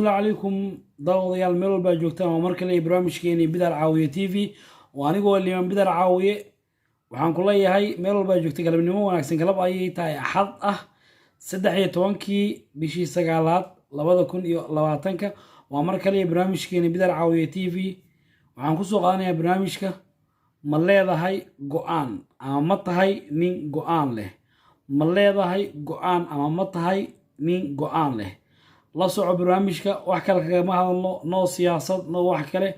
Asalaamu calaykum daawadayaal, meel walbaa joogtaan. Waa mar kale barnaamijkeeni Bidar Caawiye TV oo anigoo Liman Bidar Caawiye. Waxaan ku leeyahay meel walbaa joogta galabnimo wanaagsan. Galab ayay tahay Axad ah, 13-kii bishii sagaalaad 2020-ka. Waa mar kale barnaamijkeeni Bidar Caawiye TV. Waxaan kusoo qaadanayaa barnaamijka: ma leedahay go-aan ama ma tahay nin go-aan leh? Ma leedahay go-aan ama ma tahay nin go-aan leh? La soco barnaamijka. Wax kale kagama hadalno, no siyaasad, no wax kale.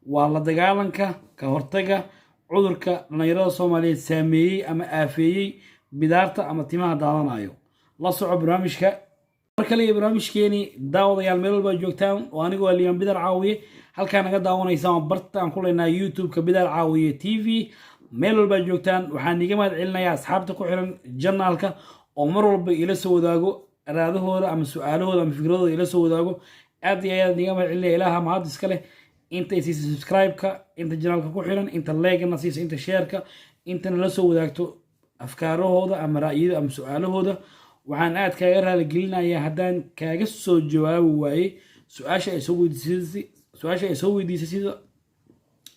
Waa la dagaalanka, ka hortaga cudurka dhallinyarada Soomaaliyeed saameeyey ama aafeeyey, bidaarta ama timaha daadanayo. La soco barnaamijka. Mar kale iyo barnaamijkeeni, daawadayaal, meel walbaa joogtaan. Oo anigu waa Liman Bidar Caawiye. Halkaa naga daawanaysaan waa barta aan ku leenahay YouTube-ka, Bidar Caawiye TV. Meel walbaa joogtaan, waxaan iiga mahad celinayaa asxaabta ku xiran channel-ka oo mar walba ila soo wadaago araadahooda ama su-aalahooda ama fikradooda ila soo wadaago. Aad iyo aad iiga mahad celinaya. Ilaaha mahad iska leh. Inta siisa subscribe-ka, inta channel-ka ku xiran, inta like-gana siisa, inta share-ka, intana la soo wadaagto afkaarahooda ama ra'yada ama su-aalahooda. Waxaan aad kaaga raaligelinayaa haddaan kaaga soo jawaabi waayey su-aasha ay soo weydiisay sida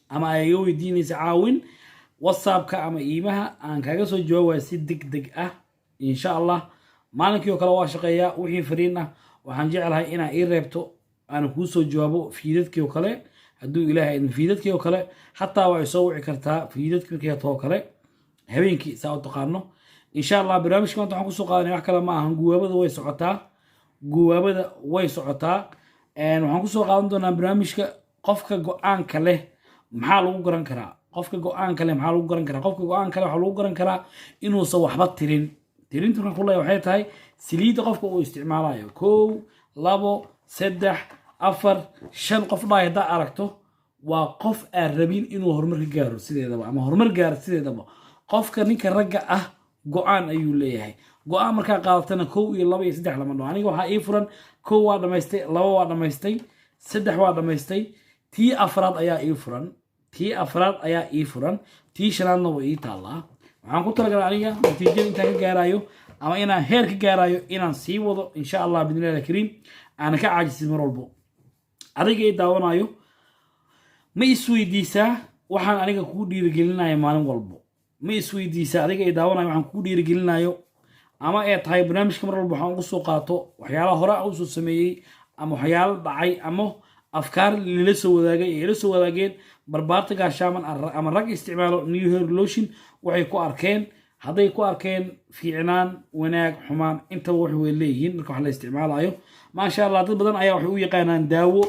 ama ay iga weydiinaysa caawin WhatsAppka ama iimaha aan kaaga soo jawaabi waayay si deg deg ah. Insha Allah maalinkii oo kale waa shaqeeyaa. Wixii fariin ah waxaan jeclahay inaa ii reebto, aan kuu soo jawaabo fiidadkii oo kale, hadduu Ilaahay idin. Fiidadkii oo kale xataa waa soo wici kartaa, fiidadkii markay too kale, habeenkii saa u taqaano. Insha Allah barnaamijka maanta waxaan kusoo qaadanaya wax kale ma ahan, guwaabada way socotaa, guwaabada way socotaa. Waxaan kusoo qaadan doonaa barnaamijka: qofka go-aanka leh maxaa lagu garan karaa? Qofka go-aanka leh maxaa lagu garan karaa? Qofka go-aanka leh waxaa lagu garan karaa inuusan waxba tirin. Tirinta markaan ku leeyahay waxay tahay saliidda qofka uu isticmaalayo: kow, labo, saddex, afar, shan. Qof dhaay haddaa aragto, waa qof aan rabin inuu horumar ka gaaro sideedaba ama horumar gaaro sideedaba. Qofka ninka ragga ah go-aan ayuu leeyahay. Go-aan markaa qaadatana, kow iyo laba iyo saddex lama dhaho. Aniga waxaa ii furan: kow waa dhamaystay, laba waa dhamaystay, saddex waa dhamaystay, tii afraad ayaa ii furan, tii afraad ayaa ii furan, tii shanaadna way ii taallaa. Waxaan ku talagalay aniga natiijada intaan ka gaarayo ama inaan heer ka gaarayo inaan sii wado, insha Allah bidnillahi alkariim, aanan ka caajisin mar walbo. Adiga i daawanayo, ma isweydiisaa waxaan aniga kugu dhiirigelinayo maalin walbo? Ma isweydiisaa, adiga i daawanayo, waxaan kugu dhiirigelinayo ama ee tahay barnaamijka mar walba waxaan ugu soo qaato waxyaalaha hore aan usoo sameeyey ama waxyaalo dhacay ama afkaar lila soo wadaagay ee ila soo wadaageen barbaarta gaashaaman ama rag isticmaalo New Hair Lotion? Waxay ku arkeen, hadday ku arkeen fiicnaan, wanaag, xumaan, intaba wax way leeyihiin. Marka wax la isticmaalayo, maasha Allah, dad badan ayaa waxay u yaqaanaan daawo,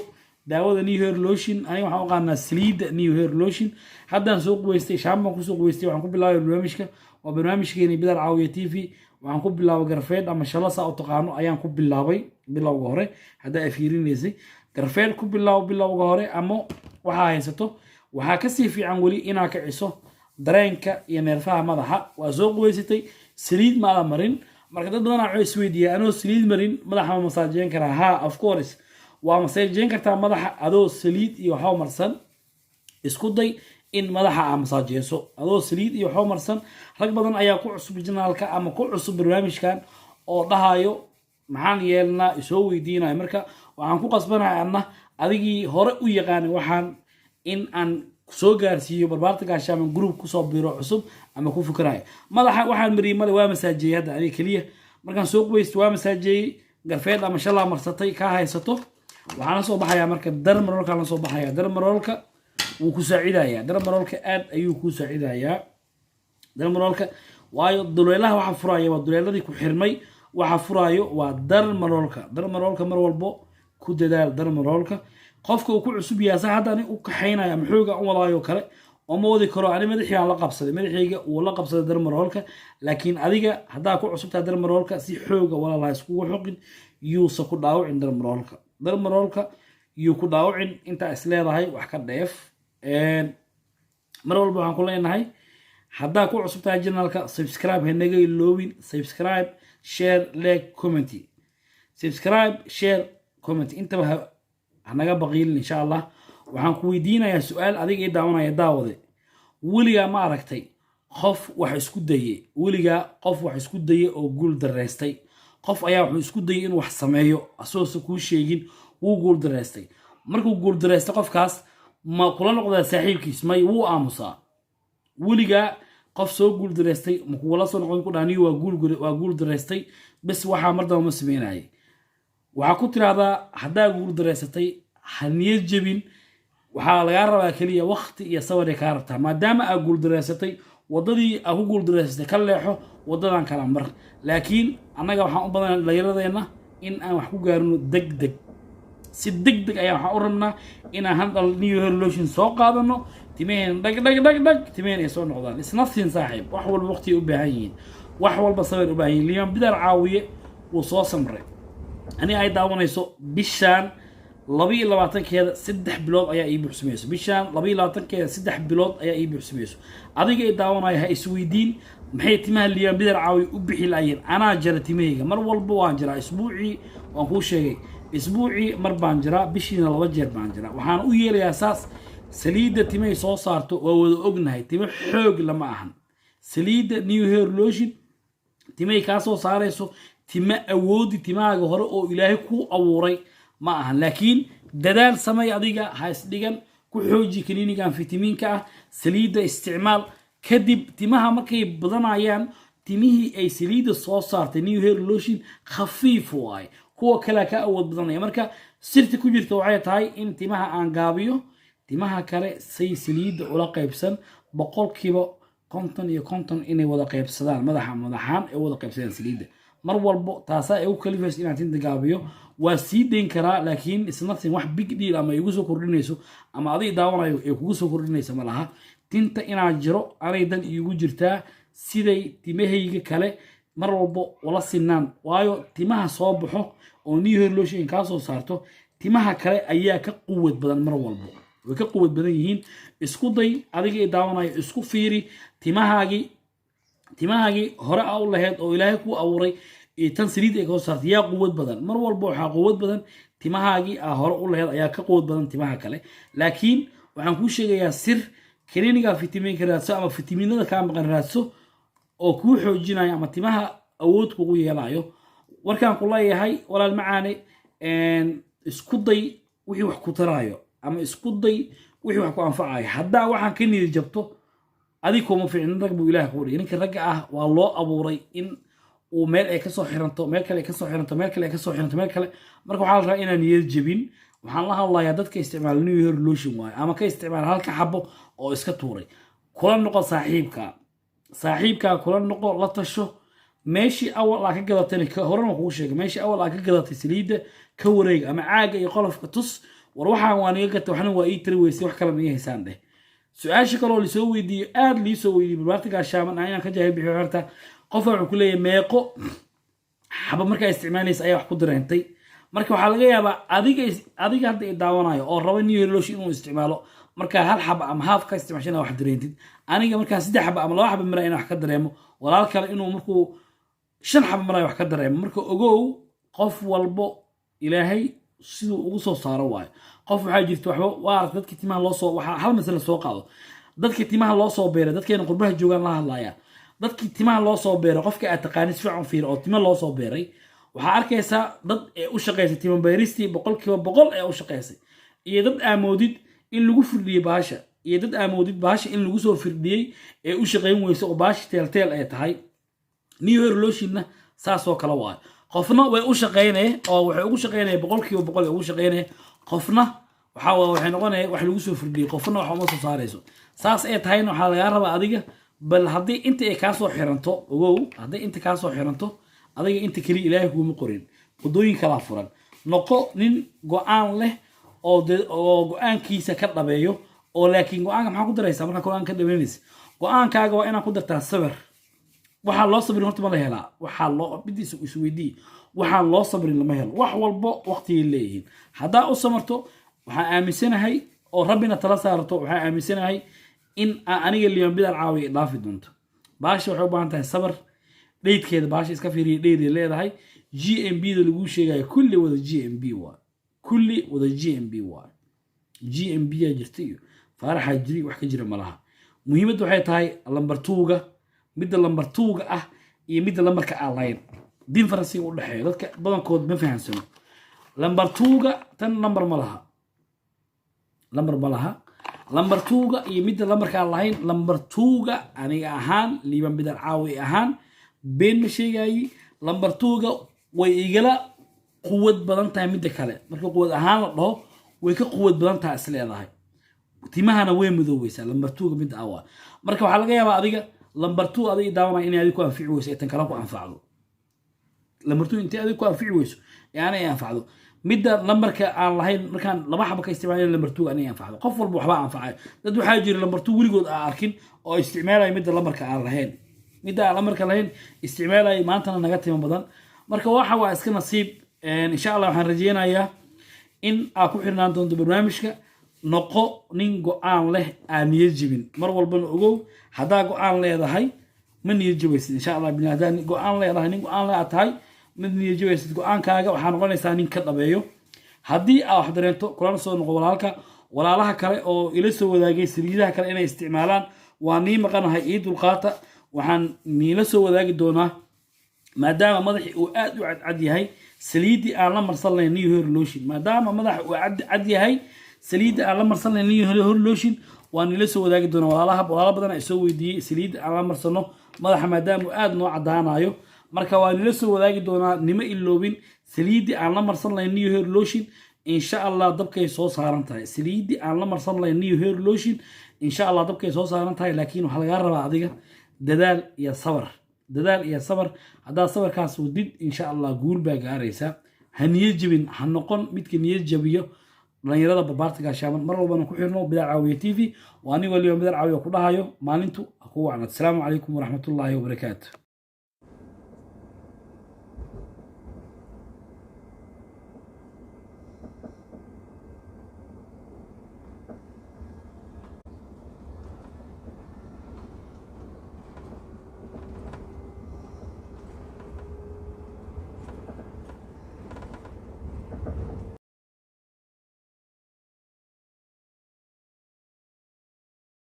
daawada New Hair Lotion. Aniga waxaan u aqaanaa saliidda New Hair Lotion. Haddaan soo quweystay, shaambaan kusoo quweystay. Waxaan ku bilaabay barnaamijka, waa barnaamijkeeni Bidar Caawiya TV. Waxaan ku bilaabay garfeed ama shala saa u taqaano ayaan ku bilaabay bilowga hore. Haddaa ay fiirinaysay, garfeed ku bilaabo bilowga hore ama waxaa haysato. Waxaa kasii fiican weli inaa kiciso dareenka iyo neerfaha madaxa. Waa soo quweysatay, saliid maada marin. Marka dad badanaa waxay isweydiiyaa: anoo saliid marin madaxa ma masaajeyn karaa? Ha, of course waa masaajeyn kartaa madaxa adoo saliid iyo waxba marsan. Isku day in madaxa aa masaajeyso adoo saliid iyo waxba marsan. Rag badan ayaa ku cusub channel-ka ama ku cusub barnaamijkan oo dhahayo maxaan yeelnaa, isoo weydiinayo. Marka waxaan ku qasbanahay anna adigii hore u yaqaanay waxaan in aan soo gaarsiiyo barbaarta gaashaaman group kusoo biro cusub ama ku fikirayo. Madaxa waxaan mariyey male, waa masaajeeyey. Hadda aniga keliya markaan soo qubaysto waa masaajeeyey, garfeed ama shalaa marsatay kaa haysato. Waxaan la soo baxayaa marka derma roller-kaan la soo baxayaa. Derma roller-ka wuu ku saacidayaa. Derma roller-ka aad ayuu kuu saacidayaa, derma roller-ka, waayo duleelaha waxa furaya waa duleeladii ku xirmay. Waxa furaayo waa derma roller-ka. Derma roller-ka mar walbo ku dadaal. Derma roller-ka qofka uu ku cusub yahay, sa hadda ani u kaxaynayo ama xooga u wadaayo kale oo ma wadi karo. Ani madaxii aan la qabsaday, madaxayga wuu la qabsaday derma roller-ka. Laakiin adiga haddaa ku cusubtahay derma roller-ka, si xooga walaalaha iskugu xoqin, yuusa ku dhaawicin derma roller-ka. Derma roller-ka yuu ku dhaawicin intaa is leedahay wax ka dheef. Mar walba waxaan ku leenahay, haddaa ku cusub tahay channel-ka, subscribe ha naga iloobin. Subscribe, share, like, comment. Subscribe, share, comment, intaba hanaga baqiilin. Insha Allah waxaan ku weydiinayaa su-aal, adiga ii daawanaya, daawade: weligaa ma aragtay qof wax isku dayey? Weligaa qof wax isku dayey oo guul dareystay? Qof ayaa wuxuu isku dayey inuu wax sameeyo asagoose kuu sheegin. Wuu guuldareystay. Markuu guuldareystay, qofkaas ma kula noqdaa saaxiibkiis? May, wuu aamusaa. Weligaa qof soo guuldareystay ma kugula soo noqon ku dhaha, "Niyo, waa guuldareystay, bes, waxaa mar damba ma sameynayay"? Waxaa ku tiraahdaa, haddaa guuldareysatay, ha niyad jebin. Waxaa lagaa rabaa keliya wakti iyo sabaray kaa rabtaa. Maadaama aad guuldareysatay, waddadii aad ku guuldareysatay ka leexo, waddadan kala mar. Laakiin annaga waxaan u badanaa dhallinyaradeenna in aan wax ku gaarino deg deg. Si deg deg ayaa waxaan u rabnaa inaan handal new hair lotion soo qaadano, timaheen dhag dhag dhag dhag, timaheen ay soo noqdaan. It's nothing, saaxiib. Wax walba waqti u baahan yihiin, wax walba sabir u baahan yihiin. Liman Bidar Caawiye wuu soo samray. Ani ay daawanayso, bishaan 22-keeda 3 bilood ayaa ii buuxsamayso. Bishaan 22-keeda 3 bilood ayaa ii buuxsamayso. Adiga i daawanaya, ha isweydiin maxay timaha Liibaan Bidar Caawiye u bixi laayeen. Anaa jara timahayga, mar walba waan jiraa. Isbuucii waan kuu sheegay, isbuucii mar baan jiraa, bishiina 2 jeer baan jiraa. Waxaan u yeelayaa saas: saliidda timahay soo saarto waa wada ognahay, timo xoog lama ahan. Saliidda new hair lotion timay kaa soo saarayso, tima awoodi timahaaga hore oo Ilaahay kuu abuuray ma ahan. Laakiin dadaal samay, adiga ha isdhigan, ku xooji kaniinigan fitamiinka ah, saliidda isticmaal. Kadib timaha markay badanayaan, timihii ay saliidda soo saartay new hair lotion khafiif waay, kuwa kalea ka awood badanaya. Marka sirta ku jirta waxay tahay in timaha aan gaabiyo, timaha kale say saliidda ula qaybsan, 50% inay wada qaybsadaan, madaxa madaxaan ay wada qaybsadaan saliidda mar walbo. Taasaa ay u kalifayso inaan tinta gaabiyo. Waa sii dayn karaa, laakiin it's nothing, wax big deal ama igu soo kordhinayso ama adig daawanayo ay kugu soo kordhinayso ma laha. Tinta inaan jiro anay dan iigu jirtaa, siday timahayga kale mar walbo ula sinaan. Waayo, timaha soo baxo oo new hair lotion kaa soo saarto, timaha kale ayaa ka quwad badan, mar walbo way ka quwad badan yihiin. Isku day, adiga i daawanayo, isku fiiri timahaagii hore a u lahayd oo Ilaahay kuu abuuray iyo tan saliid ay kasoo saartay, yaa quwad badan? Mar walba waxaa quwad badan timahaagii aa hore u lahayd ayaa ka quwad badan timaha kale. Laakiin waxaan kuu sheegayaa sir: kaniiniga fitamiinka raadso ama fitamiinada kaa maqan raadso oo kuu xoojinayo ama timaha awood kugu yeelayo. Warkaan ku leeyahay, walaal macaane, isku day wixii wax ku taraayo ama isku day wixii wax ku anfacayo. Haddaa waxaan ka niyad jabto, adig kuma fiicnin. Rag buu Ilaah kuu dhigay. Ninka ragga ah waa loo abuuray in uu meel ay kasoo xiranto, meel kale ay kasoo xiranto, meel kale ay kasoo xiranto, meel kale. Marka waxaa la rabaa inaan niyad jebin. Waxaan la hadlayaa dadka isticmaala new hair lotion waayo ama ka isticmaala halka xabo oo iska tuuray. Kula noqo saaxiibka, saaxiibkaa kula noqo, la tasho. Meeshii awal aa ka gadatayna, horena kugu sheegay, meeshii awal aa ka gadatay saliidda ka wareeg ama caaga iyo qolofka tus. "War, waxaan waa niga gatay, waxna waa ii tari weysay, wax kale ma ii haysaan?" dheh. Su-aasha kaloo lisoo weydiiyo, aada liisoo weydiiyo, barbaarta gaashaaman ah inaan ka jaahil bixiyo horta. Qofka wuxuu ku leeyahay, meeqo xaba markaa isticmaalaysa ayaa wax ku dareentay? Marka waxaa laga yaabaa adiga hadda i daawanayo oo raba new hair lotion inuu isticmaalo, markaa hal xaba ama half ka isticmaasho inaa wax dareentid. Aniga markaa 3 xaba ama 2 xaba maraa inaan wax ka dareemo, walaal kale inuu markuu 5 xaba marayo wax ka dareemo. Marka ogow, qof walbo Ilaahay siduu ugu soo saaro waayo. Qof waxaa jirta waxba waa arag dadka timaha loo soo, waxaa hal masale soo qaado: dadka timaha loo soo beeray, dadkeena qurbaha joogaan la hadlaya, dadkii timaha loo soo beeray, qofka aad taqaanid si fiican fiir oo tima loo soo beeray, waxaa arkaysaa dad ee u shaqaysay tima beeristii 100% ee u shaqaysay, iyo dad aamoodid in lagu firdhiyey baasha, iyo dad aamoodid baasha in lagu soo firdhiyey ee u shaqayn weysa oo baasha teelteel ay tahay. New hair lotionna saasoo kale waayo. Qofna way u shaqaynaya oo waxay ugu shaqaynaya 100% ay ugu shaqaynaya, qofna waxaa waxay noqonaya wax lagu soo firdhiyey, qofna wax uma soo saarayso. Saas ay tahayna, waxaa lagaa rabaa adiga bal haddii inta ay kaasoo xiranto, ogow, haddii inta kaasoo xiranto adiga, inta keliya Ilaahay kuuma qorin, waddooyin kalaa furan. Noqo nin go-aan leh oo go-aankiisa ka dhabeeyo. Oo laakiin go-aanka maxaa ku daraysaa markaa go-aan ka dhabeynaysa? Go-aankaaga waa inaad ku dartaa sabir. Waxaa loo sabrin horta ma la helaa? Waxaa loo midiisa isweydii, waxaan loo sabrin lama helo. Wax walbo waqtigay leeyihiin. Haddaa u samarto, waxaan aaminsanahay, oo Rabbina tala saarto, waxaan aaminsanahay in aniga Liman Bidar Caawiya dhaafi doonto. Baasha waxay u baahan tahay sabar. Dheydkeeda baasha iska fiiriya, dheyday leedahay. GMB da laguu sheegayo kulli wada GMB waa, kulli wada GMB waa. GMB yaa jirta iyo faaraxaa jiri, wax ka jira malaha. Muhiimadda waxay tahay lambar tuuga, midda lambar tuuga ah iyo midda lambarka aan lahayn difference-iga u dhexeeyo, dadka badankood ma fahansano. Number two-ga tan number ma laha, lambar ma laha. Number two-ga iyo midda lambarka aan lahayn, number two-ga aniga ahaan, Liiban Bidar Caawi ahaan, been ma sheegayi, number two-ga way igala quwad badan tahay midda kale. Marka quwad ahaan la dhaho, way ka quwad badan tahay is leedahay. Timahana way madoobeysaa number two-ga midda awa. Marka waxaa laga yaabaa adiga number two adiga daawanaya inay adiga ku anfici weyso ee tan kale ku anfacdo. Number two intay adiga ku anfici weyso ee aanay anfacdo midda lambarka aan lahayn. Markaan laba xaba ka isticmaalay number two anay anfacdo. Qof walba waxbaa anfacay. Dad waxaa jira number two weligood aan arkin oo isticmaalaya midda lambarka aan lahayn, midda aan lambarka lahayn isticmaalaya, maantana naga timo badan. Marka waxa waa iska nasiib. Insha Allah waxaan rajeynayaa in aad ku xirnaan doonto barnaamijka. Noqo nin go-aan leh, aan niyad jebin. Mar walbana ogow, haddaa go-aan leedahay ma niyad jabaysid, insha Allah. Haddaa go-aan leedahay, nin go-aan leh aad tahay, mid niyad jabaysid. Go-aankaaga waxaa noqonaysaa nin ka dhabeeyo. Haddii aad wax dareento, kulana soo noqo walaalka, walaalaha kale oo ila soo wadaagay saliidaha kale inay isticmaalaan. Waa nii maqanahay, ii dulqaata. Waxaan niila soo wadaagi doonaa, maadaama madaxii uu aad u cadcad yahay, saliiddii aan la marsan lahayn New Hair Lotion. Maadaama madaxa uu cadcad yahay, saliidda aan la marsan lahayn New Hair Lotion waa nila soo wadaagi doonaa. Walaalaha, walaalo badan ay soo weydiiyey saliidda aan la marsano madaxa maadaama uu aad noo cadaanayo. Marka waa nila soo wadaagi doonaa, nima iloobin. Saliiddii aan la marsan lahayn New Hair Lotion, insha Allah, dabkay soo saaran tahay. Saliiddii aan la marsan lahayn New Hair Lotion, insha Allah, dabkay soo saaran tahay. Laakiin waxaa lagaa rabaa adiga dadaal iyo sabar, dadaal iyo sabar. Haddaad sabarkaas wadid, insha Allah, guul baa gaaraysa. Ha niyad jebin, ha noqon midka niyad jabiyo dhalinyarada barbaarta gaashaaman. Mar walbana ku xirno Bidaar Caawiye TV. Waa anigo Liban Bidaar Caawiye ku dhahayo, maalintu ha ku wacnad. Asalaamu calaykum waraxmatullaahi wabarakaatu.